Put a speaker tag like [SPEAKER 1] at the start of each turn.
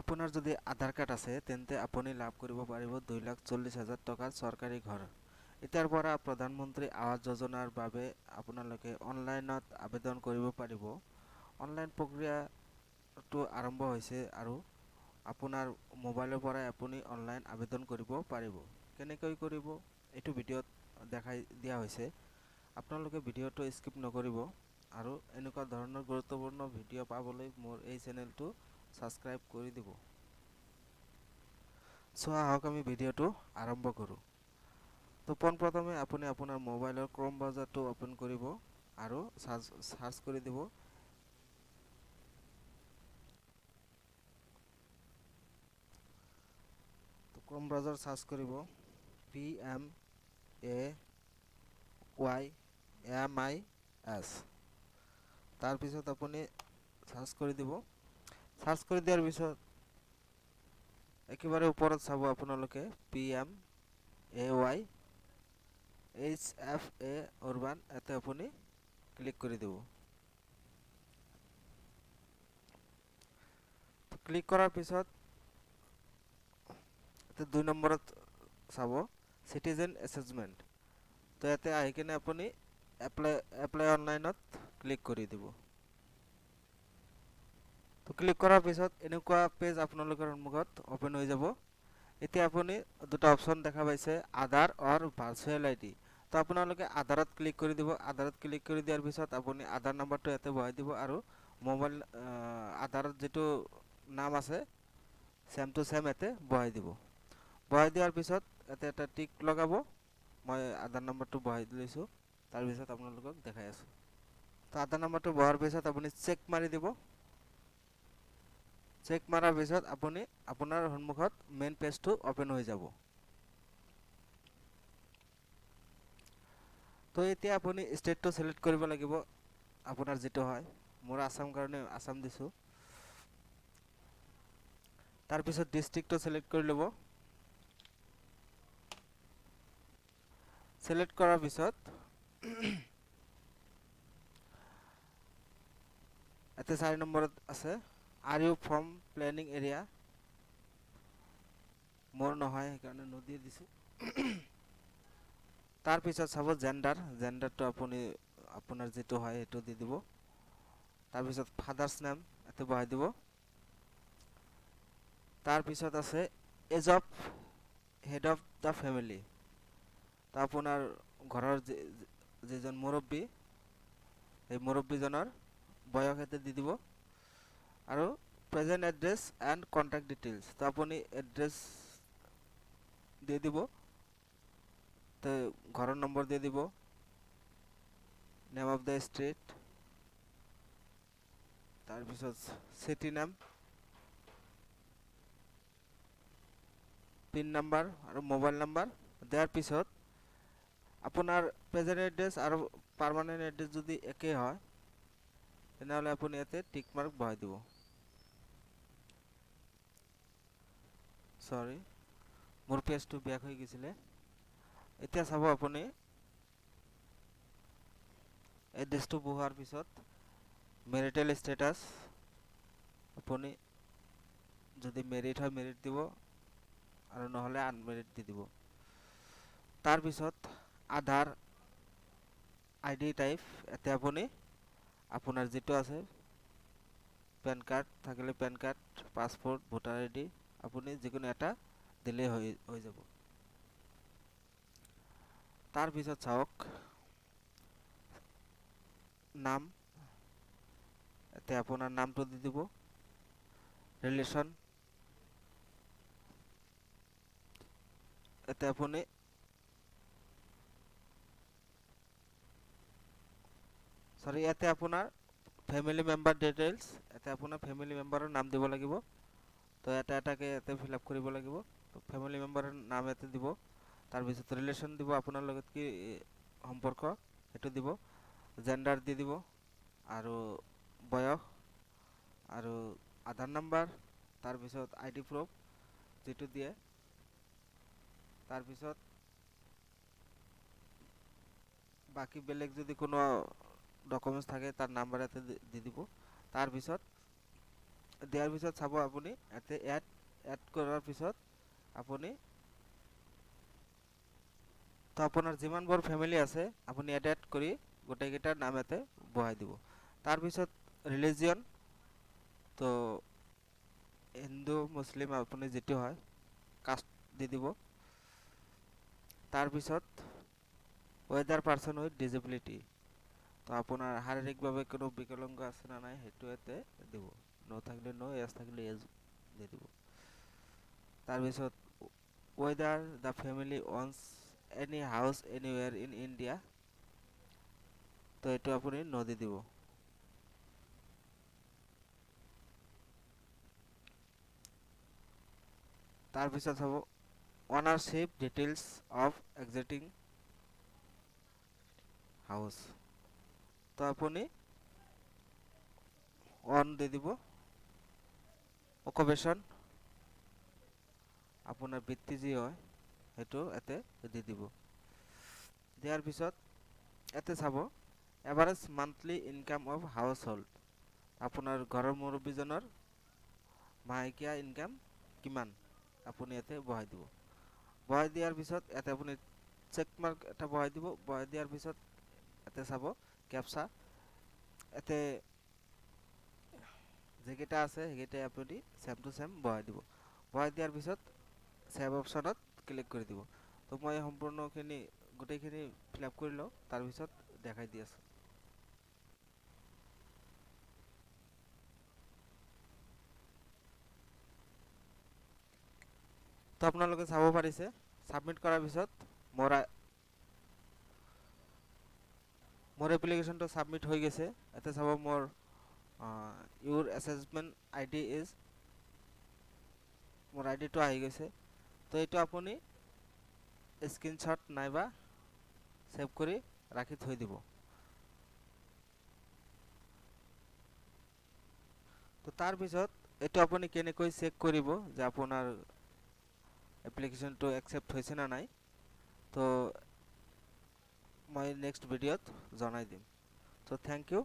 [SPEAKER 1] আপোনাৰ যদি আধাৰ কাৰ্ড আছে, তেন্তে আপুনি লাভ কৰিব পাৰিব 2,40,000 টকাৰ চৰকাৰী ঘৰ। এতিয়াৰ পৰা প্ৰধানমন্ত্ৰী আৱাস যোজনাৰ বাবে আপোনালোকে অনলাইনত আবেদন কৰিব পাৰিব। অনলাইন প্ৰক্ৰিয়াটো আৰম্ভ হৈছে আৰু আপোনাৰ মোবাইলৰ পৰাই আপুনি অনলাইন আবেদন কৰিব পাৰিব। কেনেকৈ কৰিব, এইটো ভিডিঅ'ত দেখাই দিয়া হৈছে। আপোনালোকে ভিডিঅ'টো স্কিপ নকৰিব আৰু এনেকুৱা ধৰণৰ গুৰুত্বপূৰ্ণ ভিডিঅ' পাবলৈ মোৰ এই চেনেলটো ছাবস্ক্ৰাইব কৰি দিব। চ' আহক, আমি ভিডিঅ'টো আৰম্ভ কৰোঁ। তো পোনপ্ৰথমে আপুনি আপোনাৰ মোবাইলৰ ক্ৰম ব্ৰাউজাৰটো অ'পেন কৰিব আৰু চাৰ্চ কৰি দিব ক্ৰম ব্ৰাউজাৰ চাৰ্চ কৰিব PMAYMIS। তাৰপিছত আপুনি চাৰ্চ কৰি দিব। চাৰ্চ কৰি দিয়াৰ পিছত একেবাৰে ওপৰত চাব আপোনালোকে PMAY HFA urban, ইয়াতে আপুনি ক্লিক কৰি দিব। ক্লিক কৰাৰ পিছত ইয়াতে 2 নম্বৰত চাব চিটিজেন এছেচমেণ্ট। তো ইয়াতে আহি কিনে আপুনি এপ্লাই অনলাইনত ক্লিক কৰি দিব। তো ক্লিক কৰাৰ পিছত এনেকুৱা পেজ আপোনালোকৰ সন্মুখত অ'পেন হৈ যাব। এতিয়া আপুনি দুটা অপশ্যন দেখা পাইছে, আধাৰ অৰ ভাৰ্চুৱেল আই ডি। তো আপোনালোকে আধাৰত ক্লিক কৰি দিব। আধাৰত ক্লিক কৰি দিয়াৰ পিছত আপুনি আধাৰ নাম্বাৰটো ইয়াতে বহাই দিব আৰু মোবাইল, আধাৰত যিটো নাম আছে ছেম টু ছেম ইয়াতে বহাই দিব। বহাই দিয়াৰ পিছত ইয়াতে এটা টিক লগাব। মই আধাৰ নাম্বাৰটো বহাই লৈছোঁ, তাৰপিছত আপোনালোকক দেখাই আছোঁ। তো আধাৰ নাম্বাৰটো বহাৰ পিছত আপুনি চেক মাৰি দিব। চেক মাৰাৰ পিছত আপোনাৰ সন্মুখত মেইন পেজটো অ'পেন হৈ যাব। তো এতিয়া আপুনি ষ্টেটটো চিলেক্ট কৰিব লাগিব, আপোনাৰ যিটো হয়। মোৰ আছাম কাৰণে আছাম দিছোঁ। তাৰপিছত ডিষ্ট্ৰিক্টটো চিলেক্ট কৰি ল'ব। চিলেক্ট কৰাৰ পিছত ইয়াতে 4 নম্বৰত আছে are you from planning area. মোৰ নহয়, সেইকাৰণে নদী দিছোঁ। তাৰপিছত চাব জেণ্ডাৰ, জেণ্ডাৰটো আপুনি আপোনাৰ যিটো হয় সেইটো দি দিব। তাৰপিছত ফাদাৰ্ছ নেম ইয়াতে বহাই দিব। তাৰপিছত আছে age of head of the family. তো আপোনাৰ ঘৰৰ যিজন মুৰব্বী, সেই মুৰব্বীজনৰ বয়স ইয়াতে দি দিব। আৰু present address and contact details, তো আপুনি এড্ৰেছ দি দিব, তো ঘৰৰ নম্বৰ দি দিব, নেম অফ the street, তাৰপিছত চিটি নেম, পিন নাম্বাৰ আৰু মোবাইল নাম্বাৰ দিয়াৰ পিছত আপোনাৰ প্ৰেজেণ্ট এড্ৰেছ আৰু পাৰ্মানেণ্ট এড্ৰেছ যদি একেই হয়, তেনেহ'লে আপুনি ইয়াতে টিক মাৰ্ক বহাই দিব। চৰি, মোৰ পেজটো বেক হৈ গৈছিলে। এতিয়া চাব আপুনি এড্ৰেছটো বহোৱাৰ পিছত মেৰিটেল ষ্টেটাছ, আপুনি যদি মেৰিড হয় মেৰিড দিব আৰু নহ'লে আনমেৰিড দি দিব। তাৰপিছত আধাৰ আই ডি টাইপ, ইয়াতে আপুনি আপোনাৰ যিটো আছে পেন কাৰ্ড থাকিলে PAN card, passport, voter I D, আপুনি যিকোনো এটা দিলেই হৈ যাব। তাৰপিছত চাওক নাম, ইয়াতে আপোনাৰ নামটো দি দিব, ৰিলেশ্যন, ইয়াতে আপুনি চৰি, ইয়াতে আপোনাৰ ফেমিলি মেম্বাৰ ডিটেইলছ, ইয়াতে আপোনাৰ ফেমিলি মেম্বাৰৰ নাম দিব লাগিব। তো এটা এটাকৈ ইয়াতে ফিল আপ কৰিব লাগিব। তো ফেমিলি মেম্বাৰৰ নাম ইয়াতে দিব, তাৰপিছত ৰিলেশ্যন দিব, আপোনাৰ লগত কি সম্পৰ্ক সেইটো দিব, জেণ্ডাৰ দি দিব আৰু বয়স আৰু আধাৰ নাম্বাৰ, তাৰপিছত আই ডি প্ৰুফ যিটো দিয়ে, তাৰপিছত বাকী বেলেগ যদি কোনো ডকুমেণ্টছ থাকে তাৰ নাম্বাৰ ইয়াতে দি দিব। তাৰপিছত দিয়াৰ পিছত চাব আপুনি ইয়াতে এড কৰাৰ পিছত আপুনি তো আপোনাৰ যিমানবোৰ ফেমিলি আছে আপুনি এড এড কৰি গোটেইকেইটাৰ নাম ইয়াতে বহাই দিব। তাৰপিছত ৰিলিজিয়ন, তো হিন্দু মুছলিম আপুনি যিটো হয় কাষ্ট দি দিব। তাৰপিছত ৱেডাৰ পাৰ্চন উইথ ডিজেবিলিটি, তো আপোনাৰ শাৰীৰিকভাৱে কোনো বিকলাংগ আছে নে নাই সেইটো ইয়াতে দিব। ন' থাকিলে ন', য়েছ থাকিলে য়েছ দি দিব। তাৰপিছত whether the family owns any house anywhere in India, তো এইটো আপুনি ন' দি দিব। তাৰপিছত হ'ব ownership details of existing house, তো আপুনি অন দি দিব। অকুপেশ্যন আপোনাৰ বৃত্তি যি হয় সেইটো ইয়াতে দি দিব। দিয়াৰ পিছত ইয়াতে চাব average monthly income of household, আপোনাৰ ঘৰৰ মুৰব্বীজনৰ মাহেকীয়া ইনকাম কিমান আপুনি ইয়াতে বহাই দিব। বহাই দিয়াৰ পিছত ইয়াতে আপুনি চেক মাৰ্ক এটা বহাই দিব। বহাই দিয়াৰ পিছত ইয়াতে চাব কেপচা, ইয়াতে যিকেইটা আছে সেইকেইটাই আপুনি ছেম টু ছেম বহাই দিব। বহাই দিয়াৰ পিছত ছেভ অপশ্যনত ক্লিক কৰি দিব। তো মই সম্পূৰ্ণখিনি গোটেইখিনি ফিল আপ কৰি লওঁ, তাৰপিছত দেখাই দি আছোঁ। তো আপোনালোকে চাব পাৰিছে ছাবমিট কৰাৰ পিছত মোৰ এপ্লিকেশ্যনটো ছাবমিট হৈ গৈছে। ইয়াতে চাব মোৰ your assessment I D is, মোৰ আই ডিটো আহি গৈছে। তো এইটো আপুনি স্ক্ৰীনশ্বট নাইবা ছেভ কৰি ৰাখি থৈ দিব। তো তাৰপিছত এইটো আপুনি কেনেকৈ চেক কৰিব যে আপোনাৰ এপ্লিকেশ্যনটো একচেপ্ট হৈছে নে নাই, তো মই নেক্সট ভিডিঅ'ত জনাই দিম। তো thank U.